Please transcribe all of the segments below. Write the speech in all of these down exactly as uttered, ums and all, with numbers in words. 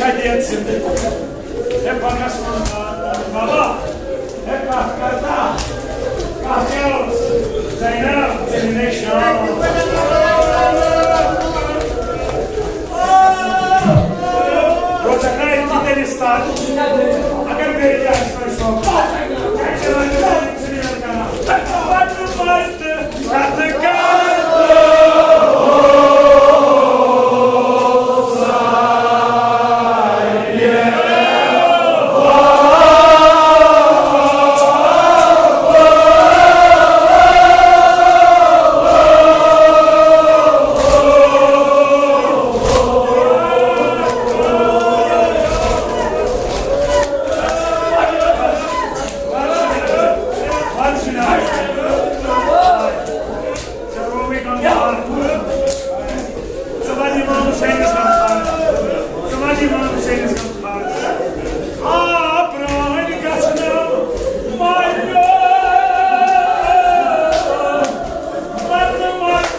کتہِ یتھ زندٕ؟ ہے، پگاہ سون بابا، ہے، کتھ کرتا؟ کتھ کیٛاہ اوس؟ زینب، ژےٚ نِنے شام۔ روزکھ نا أتھی تٔمِس تل۔ اگر بیٚیہِ تہِ آسہِ کٲنٛسہِ سوپور، تیٚلہِ چھِ وۄنۍ سرینگر کران۔ ژٕ وَن اِمام حُسینَس غمخار۔ ژٕ وَن اِمام حُسینَس غمخار۔ آ، پرٛٲنۍ گژھنو مَرنو، مَرنہٕ مَرنہٕ۔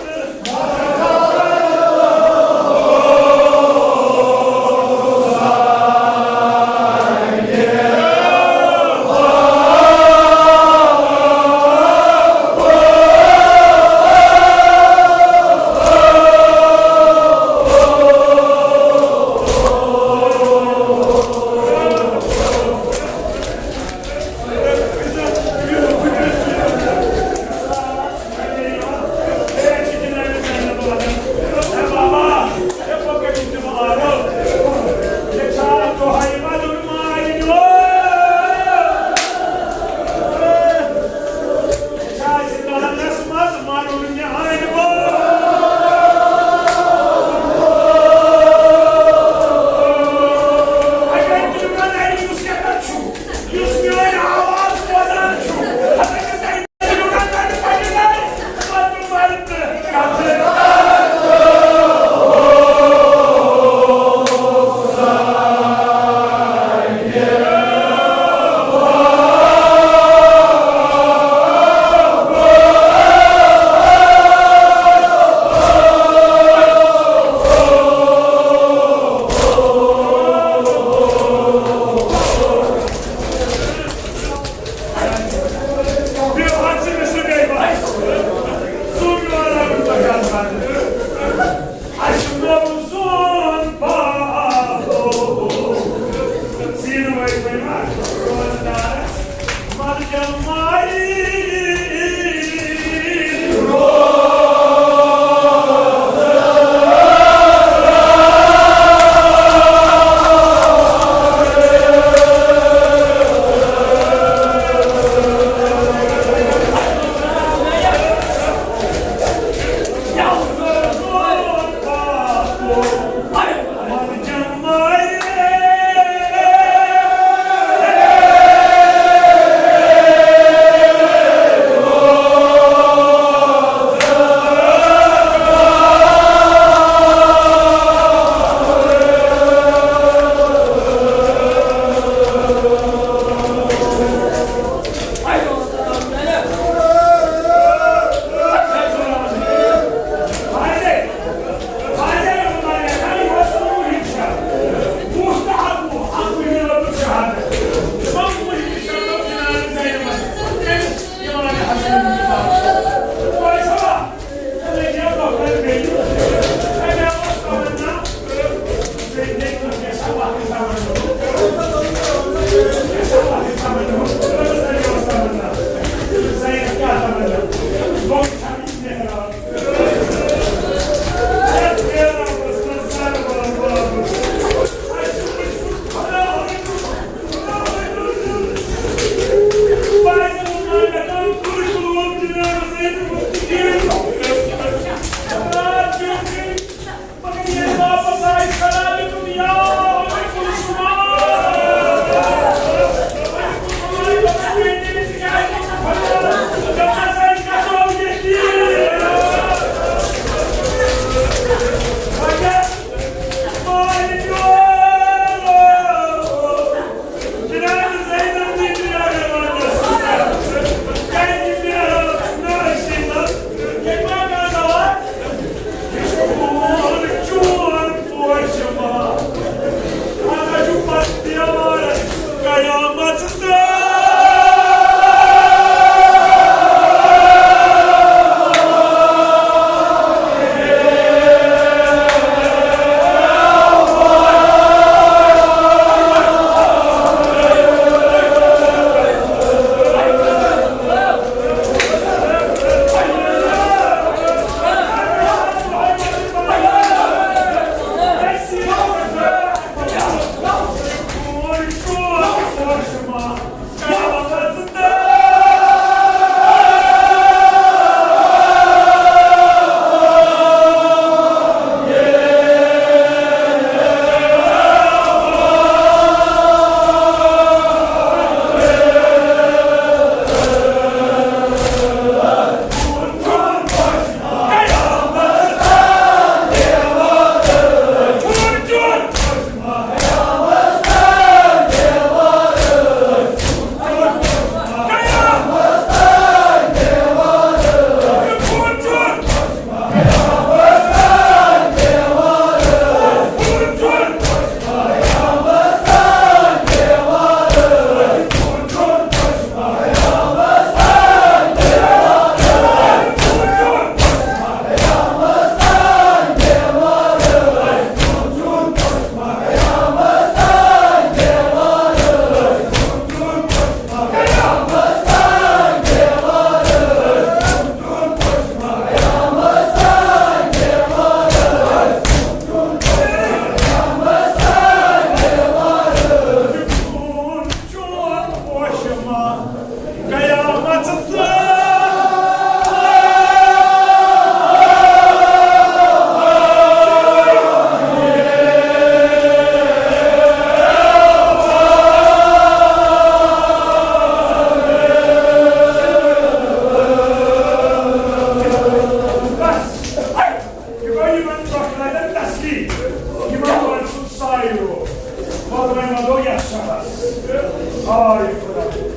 آے خدا۔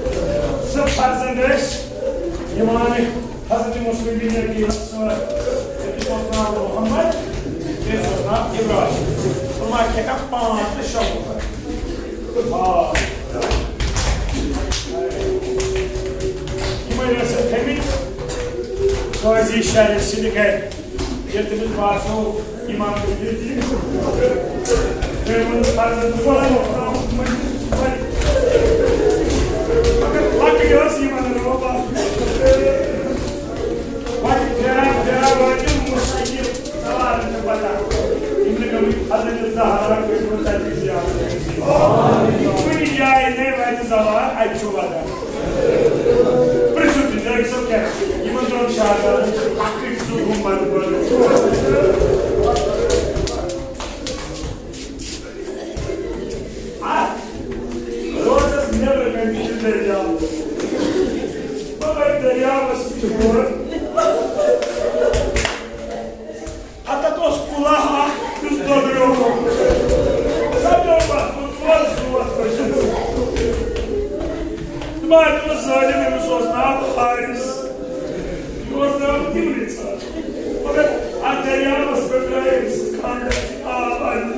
زٕ فرزند ٲسۍ یِوان حضرت مسلم بن عقیلس سۭتۍ۔ أکِس اوس ناو محمد، بیٚیِس اوس ناو ابراہیم۔ تِم آے کھٮ۪کھ پانٛژھ تہٕ شےٚ وُہر۔ آ۔ یِمے ٲسۍ تھٲمٕتۍ قاضی شہر سٕنٛدِ گرِ۔ ییٚلہِ تٔمِس باسیو، یِمن تٔمۍ ووٚن، فرض، مگر لۄکٕٹۍ ٲسۍ یِمن روبا۔ وۄنۍ پھیران پھیران وٲتۍ یِم مُسافِر سوارن تہِ پتہ۔ یِم نہٕ گٔمٕتۍ حضرت زہرا کٔرمٕژ تَتہِ زیارت۔ کُنہِ جایہِ نے وَتہِ زوال، اَتہِ چھُ وَتہ۔ پرٛژھِو تہِ، ڈاکٹر صٲب کیٛاہ؟ یِمن دۄن شاگردن چھِ لۄکٕٹۍ زٕ ہُم بَنٛد بَنٛد۔ اَتھ روزس نیٚبرٕ کنہِ چھُ دٔریاو۔ بہٕ وَنہٕ دٔریاوس نِش اور۔ اَتٮ۪تھ اوس کُلہ اکھ، یُس دۄدریومُت۔ سۄ پیوٚو پتھ کُن، ژور زُو اَتھ پٔچھِس۔ تہٕ بہٕ ہا پیوٚس ظٲلِم، أمِس اوس ناو حارث۔ یہِ اوس درٛامُت یِمنٕے ژَرِ۔ مگر اَتھ دٔریاوَس پٮ۪ٹھ درٛاے أمۍ سٕنٛز خانٛدارِنۍ آب اَننہِ۔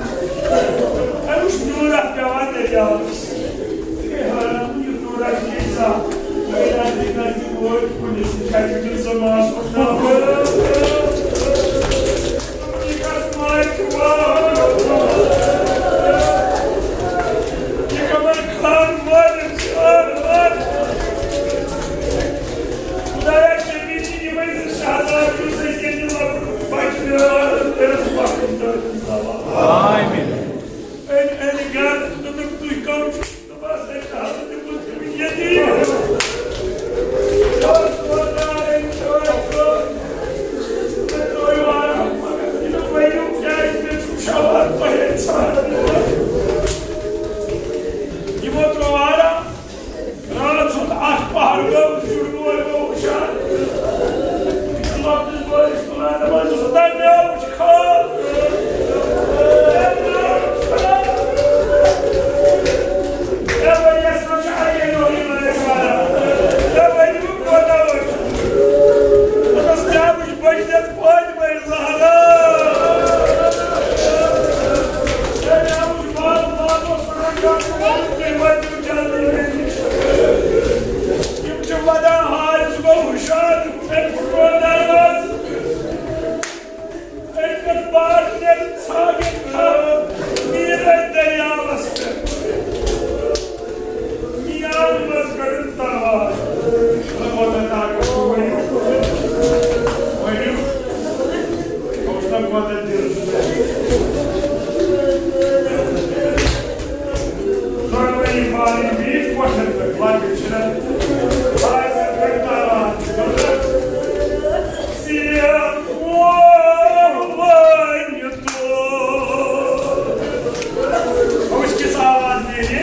أمۍ وُچھ نیوٗر اَتھ پٮ۪وان دٔریاوَس۔ یہِ گٔے حٲران، یہِ نیوٗر اَتھ کیٛاہ زا؟ یہِ گٔے نزدیٖک نزدیٖک وٲتۍ کُلِس نِش، اَتہِ وُچھُن سُہ ماس اوس ناو۔ یہِ کمر خان مٲرِتھ چھِ آرمان۔ خدایا، ژےٚ نِش چھِ یِمَے زٕ شہزادٕ، یُس أسۍ ییٚتہِ لۄکُٹ بچہٕ میٛون، أمِس وقت دٲخل تھاوان۔ آمین۔ أمۍ، أمۍ گرٕ دوٚپُکھ، "تُہۍ کَم چھِو؟" دوٚپمَس، "أسۍ چھِ حضرت مسلم ییٚتی۔" یِمو ترٛوو آرام۔ راتھ ہُنٛد اکھ پہر گوٚو، شُر بوے گوٚو ہُشار۔ لۄکٹِس بٲیِس تُلان، دَپان چھُس، "تۄہہِ مےٚ وُچھ کھال۔ اے ؤریَس منٛز چھِ اَکے دۄہ یِمَن أسۍ وَنان۔ اے ؤری بہٕ کوتاہ وُچھ؟" دوٚپمَس، "مےٚ وُچھ بٔچھِتھ فاطمہ زہرا۔ اے مےٚ وُچھ بال، بال اوس وَنان، 'جلدی، تُہۍ وٲتِو جلدی مےٚ نِش۔'" یِم چھِ وَدان، حارث گوٚو ہُشار، أمۍ پھُٹروو دروازٕ۔ أمۍ کٔر بار نیٚبر ژھانٛڈِتھ تھاو، نیٖر أتھۍ دٔریاوَس پٮ۪ٹھ۔ میٛانہِ منٛز کٔڑٕن تلوار۔ مےٚ ووٚن نہٕ طاقت چھُ، ؤنِو، ؤنِو۔ اوس نہ وَدَن دِل۔ دۄنوَے بالِنۍ بیٖٹھۍ وۄٹھن پٮ۪ٹھ، لۄکٕٹۍ چھِنہ۔ آے زَن گٔے تاران۔ ژےٚ ووٚن وۄنۍ تو۔ وٕچھ کِژھ آواز نیرِ۔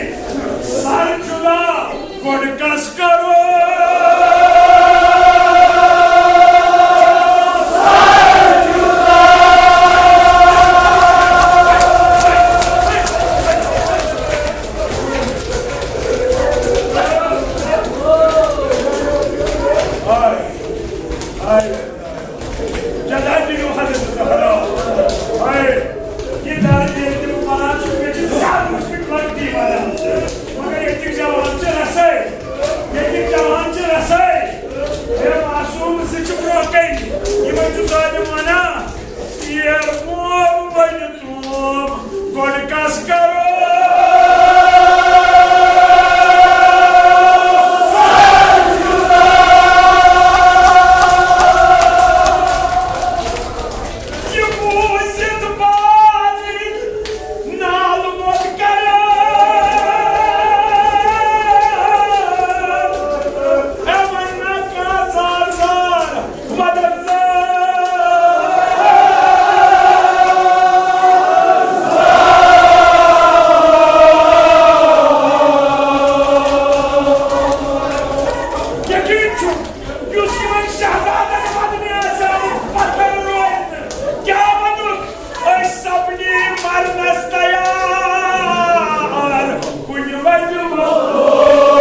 سر جُدا۔ گۄڈٕ کس کرو؟ ہاے، ہاے۔ جزاک اللہ حضرت زہرا۔ ہاے، یہِ درد ییٚلہِ تِم وَنان چھِ، مےٚ چھِ زیادٕ مُشکِل لگتی وَنان۔ مگر ییٚتِکۍ جوان چھِ رَسٲے۔ ییٚتِکۍ جوان چھِ رَسٲے۔ ہے معصوم زٕ چھِ برونٛہہ کَنہِ۔ یِمَن چھُ ظٲلِم وَنان، "یہِ ووٚن وۄنۍ تُم، گۄڈٕ کَس کرو؟" یہِ بوٗزِتھ بالِنۍ نالہٕ موٚت کران۔ ہے وۄنۍ نہ کانٛہہ زار زار، مدد زار۔ یقیٖن چھُ، یُس یِمن شہزادن وَدنہِ آسہِ آمُت، پتھر روزِ نہٕ۔ کیٛاہ وَنُکھ؟ أسۍ سپدی مرنس تیار، کُنہِ وَتہِ منٛز۔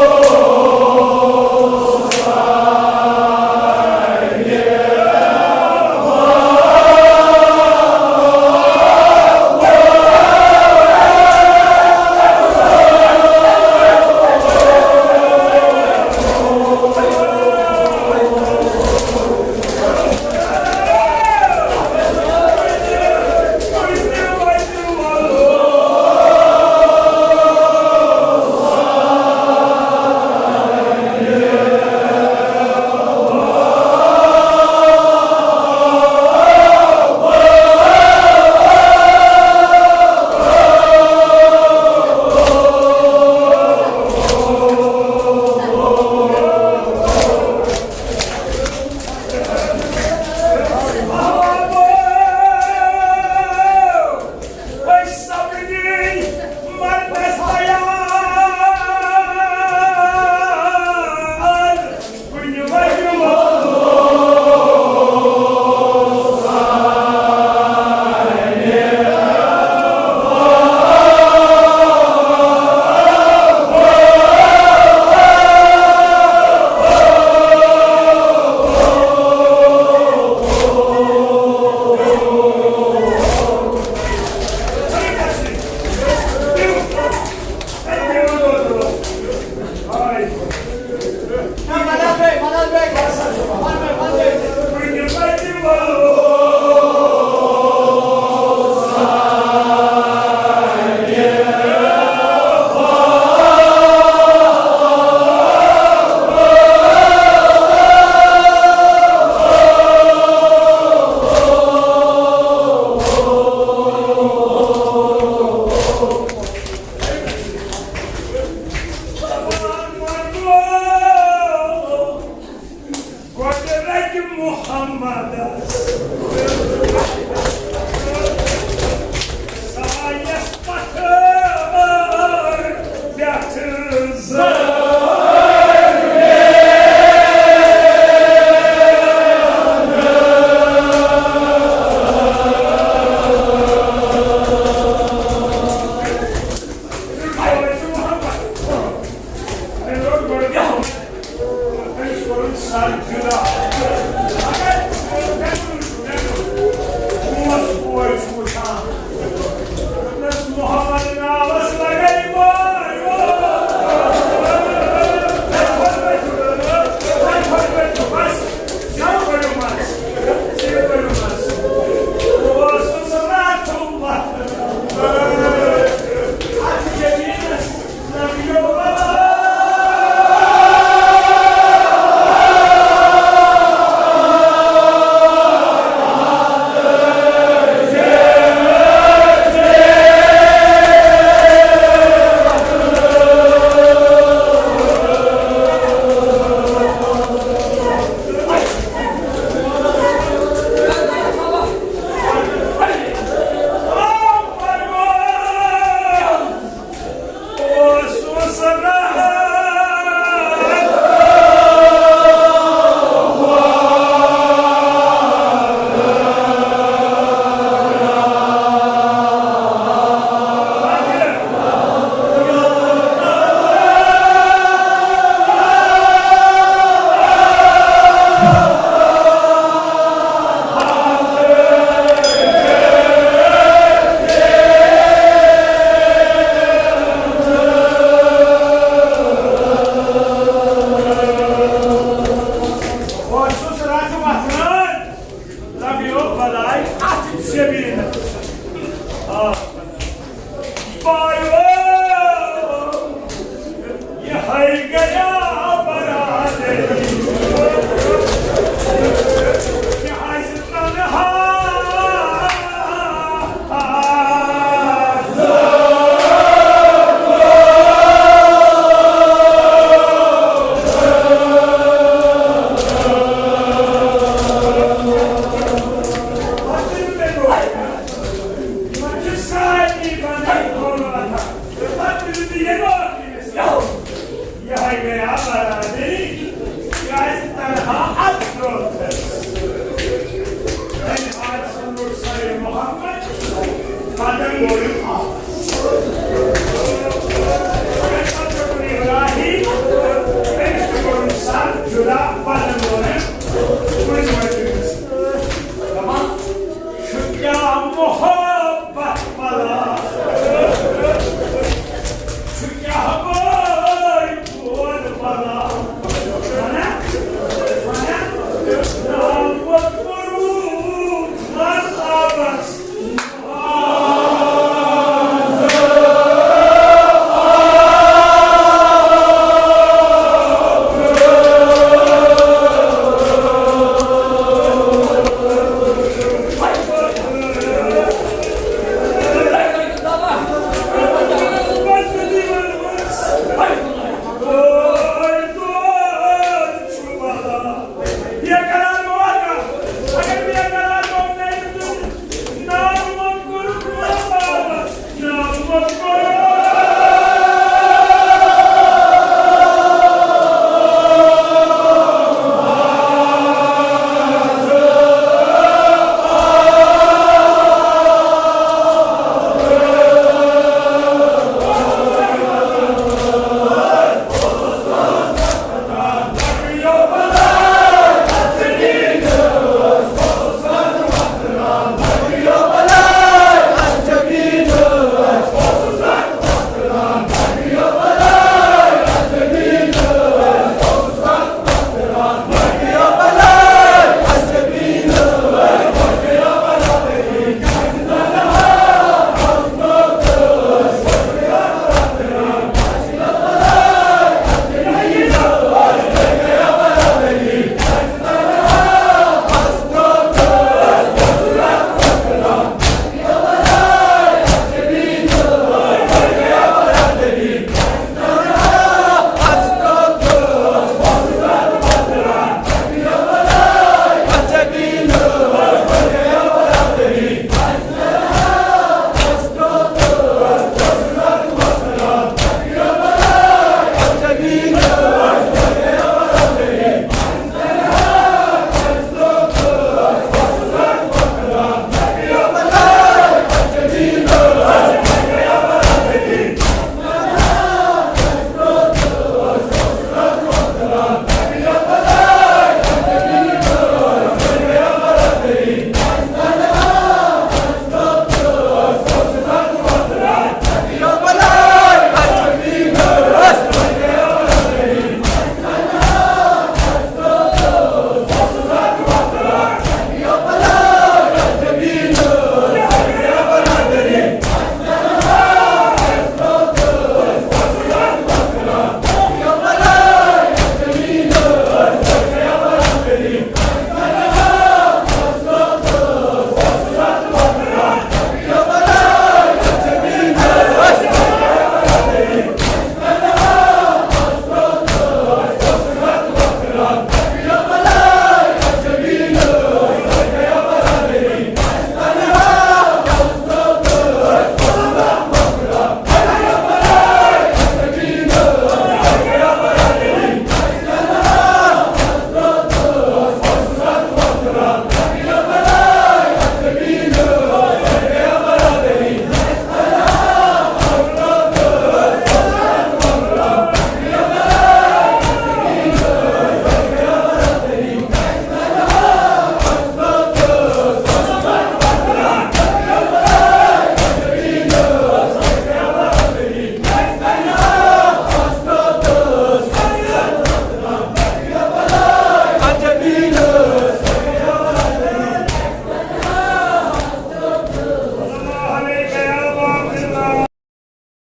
اوسُس رَزٕ وَسان، رَبیو خۄداے اَتھ زٔمیٖنَس۔ آ۔ بایو، یہِ ہے گٔیا برادٔری۔ یہِ آسہِ تنہا۔ یِہوٚے گٔے آبادی، یہِ آسہِ تنہا اَتھ برونٛٹھ۔ وۄنۍ آسہِ نہٕ سرِ محمد، پتہٕ گوٚو یہِ